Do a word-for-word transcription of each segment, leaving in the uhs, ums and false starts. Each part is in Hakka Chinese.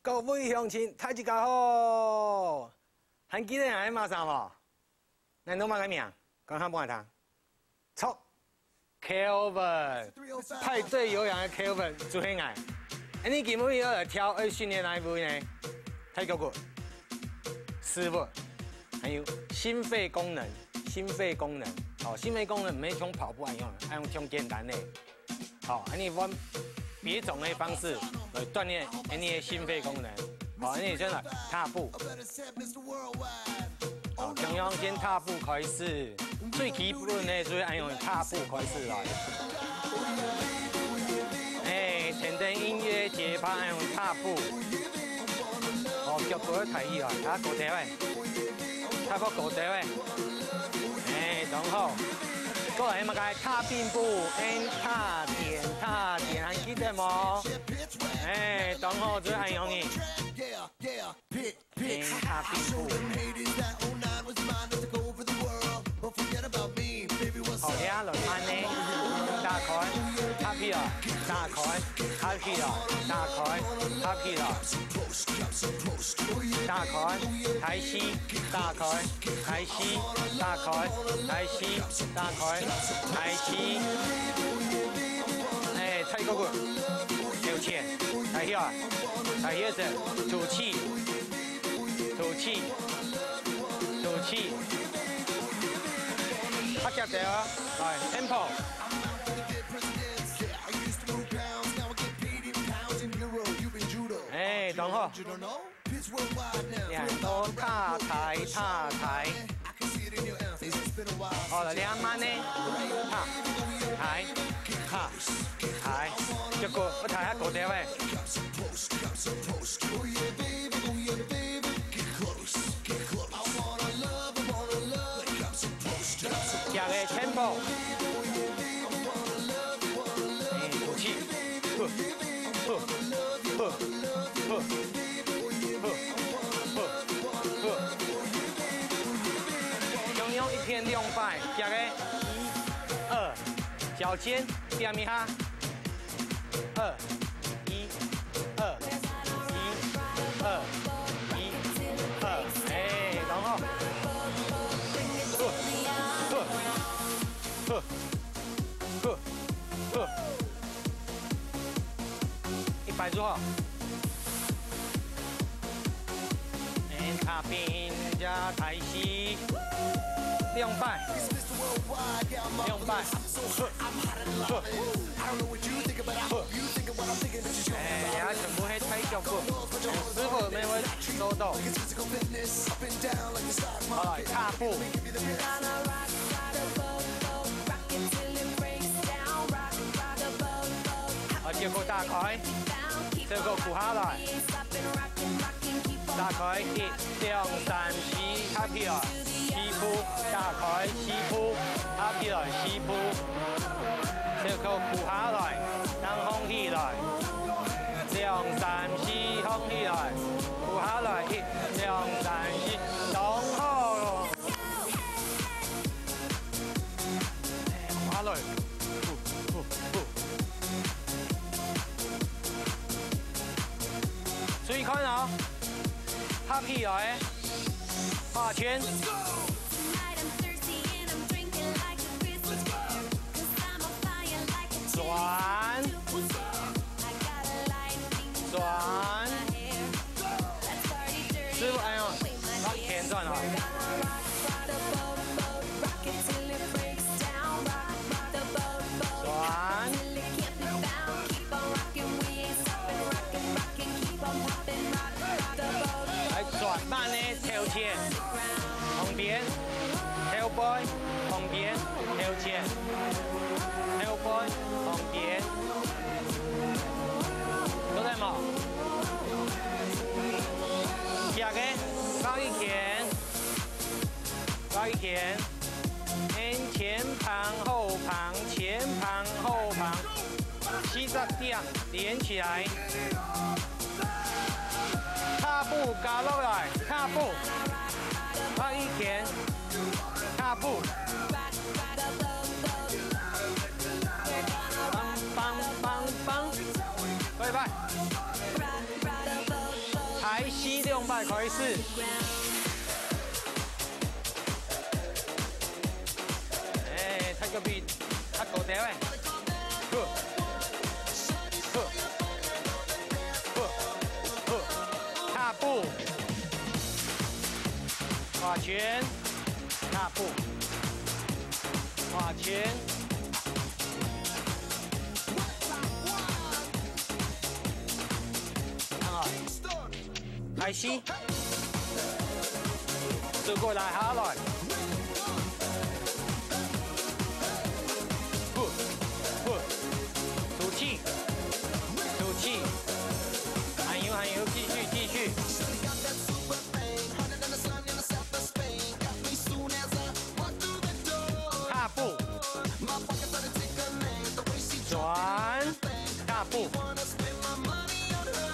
各位鄉親，大自家好！還記得𠊎係麼儕無？𠊎安到麼个名？講下分𠊎聽。著，Kelvin，派對有氧个Kelvin就係𠊎。恁呢今晡日愛來跳愛訓練哪一位呢？太極拳、屎朏，還有心肺功能。心肺功能，哦，心肺功能毋係像跑步恁樣，愛用像簡單个。 好，恁呢換別種个方式來鍛鍊恁呢个心肺功能。好，恁呢先來踏步。好，共樣先踏步開始，最基本个就係愛用踏步開始來。欸，跈等音樂節拍愛用踏步。好，腳步要抬起來，啊，高低位，踏步高低位。 欸，當好。過來，麼个踏並步，欸，踏點，踏點，還記得無？欸，當好，就係恁樣呢。欸，踏並步。好，這下來慢呢，打開，踏起來，打開，踏起來，打開，踏起來。 打開，抬起，打開，抬起，打開，抬起，打開，抬起。欸，太極拳，向前，抬起來，抬起來，吐氣，吐氣，吐氣。較遽兜啊，來，tempo。欸，當好。 兩個踏抬踏抬。好，來，這下慢呢，踏抬踏抬，結果愛抬較高兜仔。這个tempo。欸，吐氣。 共樣一遍兩擺，遽个，一、二，腳尖點一下，二、一、二，一、二，一、二，欸，當好。 一擺就好。欸，踏並，再抬起。兩擺。兩擺。欸，這下全部係太極拳，屎朏乜會做到。好，來，踏步。 啊，結果打開，結果跍下來，打開，一、兩、三、四，踏起來，四步，打開，四步，踏起來，四步，結果跍下來，正䟘起來，兩、三、四，䟘起來，跍下來，一、兩、三、四，當好。 下來，呼，呼，呼。注意看哦，踏起來，畫圈。轉，轉。 師傅，哎喲，往前轉啊。轉。來，轉慢个頭前，旁邊，後背，旁邊，頭前，後背，旁邊。 做得無？這个，繞一圈，繞一圈，前，前旁後旁，前旁後旁，四隻點連起來。踏步加落來，踏步，繞一圈，踏步。 棒棒棒棒，過一擺。兩擺開始。哎，踢腳比較高調哎。好，好，好，好，踏步，畫圈，踏步，畫圈。很好。 開始。手過來，下來。呼，呼，吐氣，吐氣。還有，還有，繼續，繼續。踏步。轉。 踏步，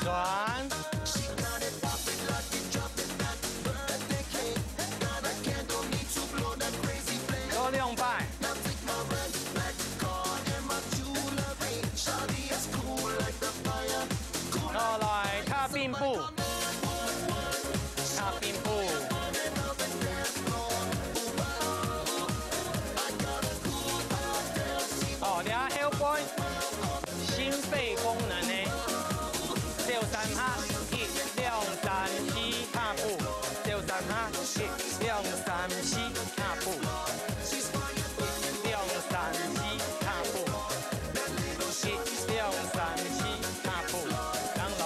轉，多兩擺。好，來，踏並步，踏並步。好，這後背。 心肺功能呢，小三下，一、兩、三、四，踏步。小三下，一、兩、三、四，踏步。一、兩、三、四，踏步。一、兩、三、四，踏步。上來。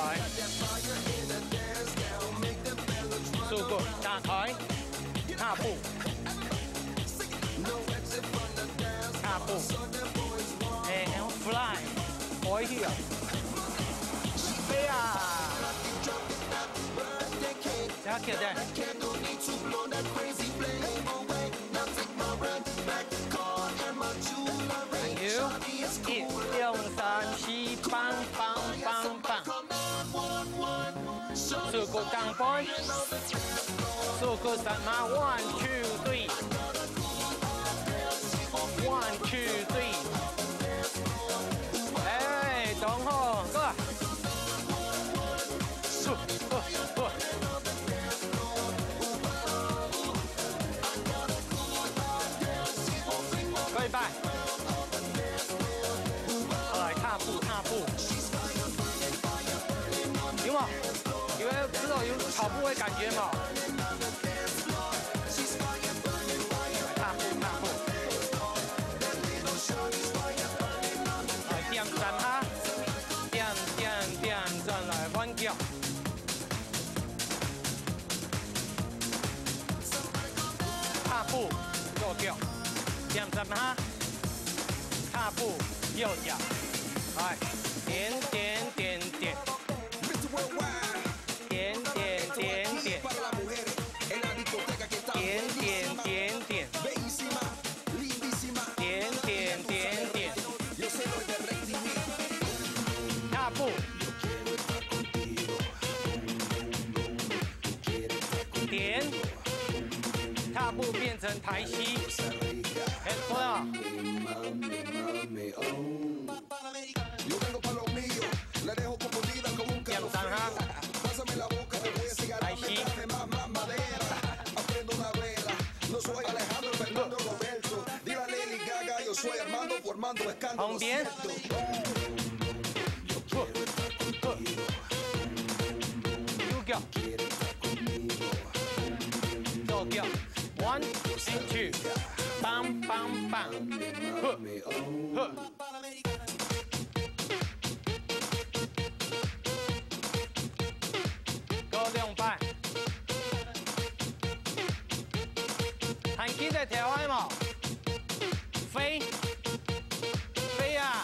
手骨打開，踏步。 踏步。哎，fly，飛去啊！飛啊！加強點。還有，一、兩、三、四，棒棒棒棒。 手骨打開。手骨三下，one, two, three。One, two, three。哎，當好，過來。呼，呼，呼。過一擺。 好，來，踏步，踏步。有無？有沒有，知道有跑步的感覺無？踏步，踏步。來，點三下，點，點，點，轉來換腳。 踏步，右腳，點三下。踏步，右腳。來，點點點點。點點點點。點點點點。點點點點。踏步。點。踏步變成抬膝。哎，不要。點三下。抬膝。旁邊。右腳。左腳。One and two。Bang, bang, bang。呵，呵。 過兩擺。還記得跳舞無？飛，飛啊！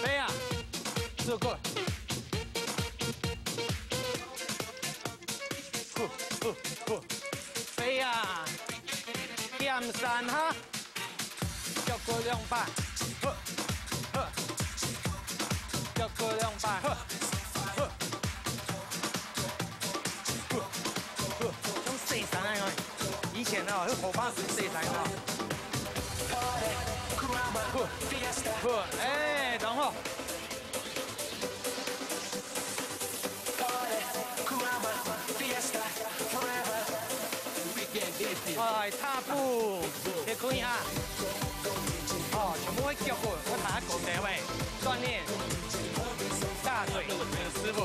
飛啊！So good。呼，呼，呼。飛啊！點三下。 腳過兩擺，呵，呵。腳過兩擺，呵，呵。呵，呵。像洗衫个樣，以前哦，去河壩洗衫哦。呵，呵。哎，等會。來，踏步，你看一下。哦，全部會腳步，我睇下狗仔喂，鍛鍊大腿，很舒服。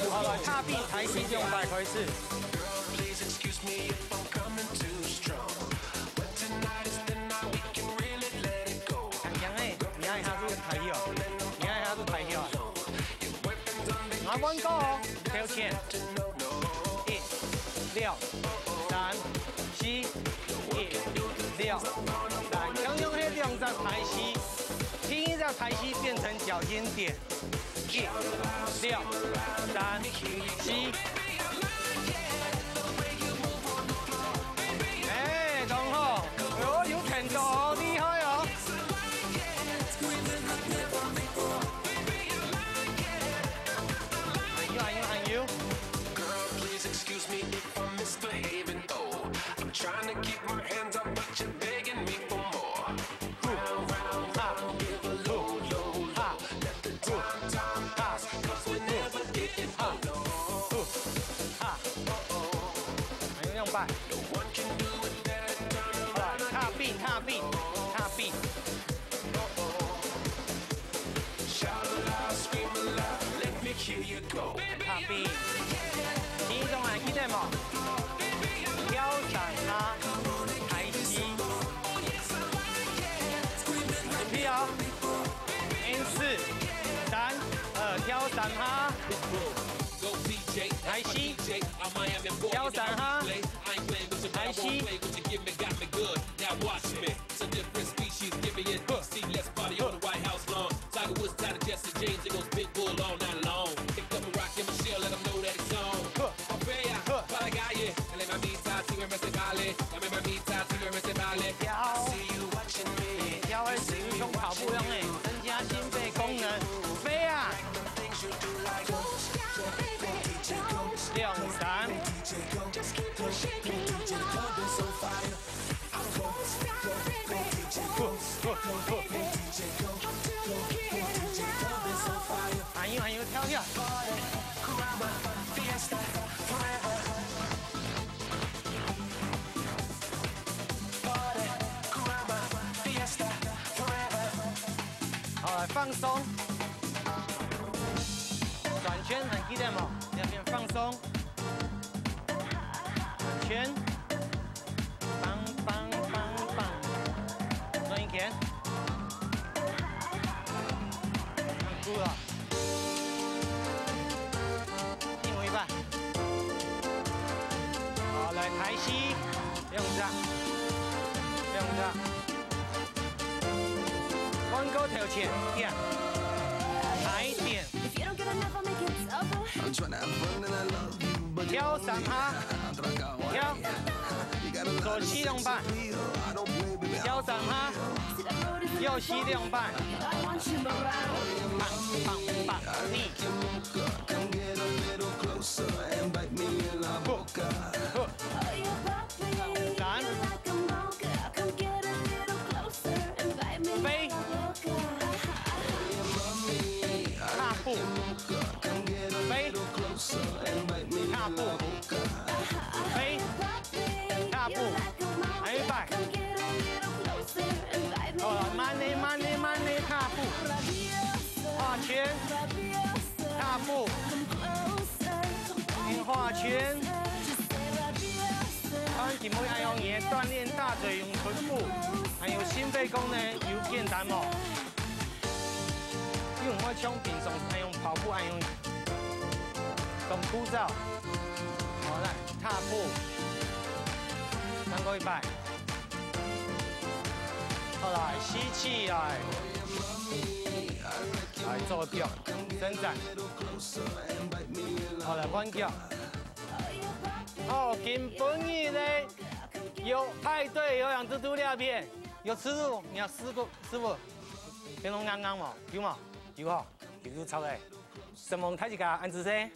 好了，踏步抬膝用力開始。 Girl, please excuse me if I'm coming too strong. But tonight is the night we can really let it go. 強強欸，你看一下這個抬膝哦，你看一下這抬膝哦。來，換過哦，跳前。一、兩、三、四，一、兩、三，強強係兩隻抬膝，第一隻抬膝變成腳尖點。 一、兩、三、四。哎，當好。哎喲，有看到哦，厲害哦。還有，還有，還有。 Girl, please excuse me if I'm misbehaving. Oh, I'm trying to keep my hands up, but you're begging me for more. Round, round, round, give a low, low, low. Let the time, time pass, 'cause we're never getting old. 還有兩擺。 No one can do it better. Turn around and 踏步，踏步，踏步。 Shout aloud, scream aloud, let me hear you go. 踏步。第一種還記得無？跳三下，抬膝。準備哦。五、四、三、二，跳三下。抬膝。跳三下。抬膝。 Now watch me. It's a different species. Give me a D C. Let's party on the White House lawn. Tiger Woods, Tiger Jesse James. It goes Pitbull all night long. Pick up a rock and Michelle, let 'em know that it's on. Fea, para la calle. Dale, mamita, sígueme ese baile. Dame, mamita, sígueme ese baile. I see you watching me. 跳个時像跑步樣欸，增加心肺功能。飛啊！ 兩三。還有，還有，跳，跳。 好，來放鬆。轉圈，還記得無？這邊放鬆。轉圈。梆，梆，梆，梆。轉一圈。很酷啊。 另外一半。好，來，抬膝，兩隻，兩隻。換過頭前，點，抬點。 I'm tryna have fun and I love you, but 跳三下，跳，左膝兩半，跳三下，右膝兩半，棒棒棒，你。 Come get a little closer and bite me in la boca. 三。飛。踏步。飛。踏步。飛。踏步。還有一擺。好了，慢點，慢點，慢點踏步。畫圈。踏步。畫圈。 看今晡日恁樣，你个鍛鍊大腿用臀部，還有心肺功能，有簡單無？又毋會像平常恁樣跑步恁樣當枯燥。好，來，踏步。再過一擺。好，來，吸氣，來。來，做腳，伸展。好，來，換腳。 哦，今晡日咧，有派對，有養豬豬這片，有吃素，你要吃過，師傅，平常啱啱無？有無？有吼，有有超欸。承蒙大自家，恁仔細。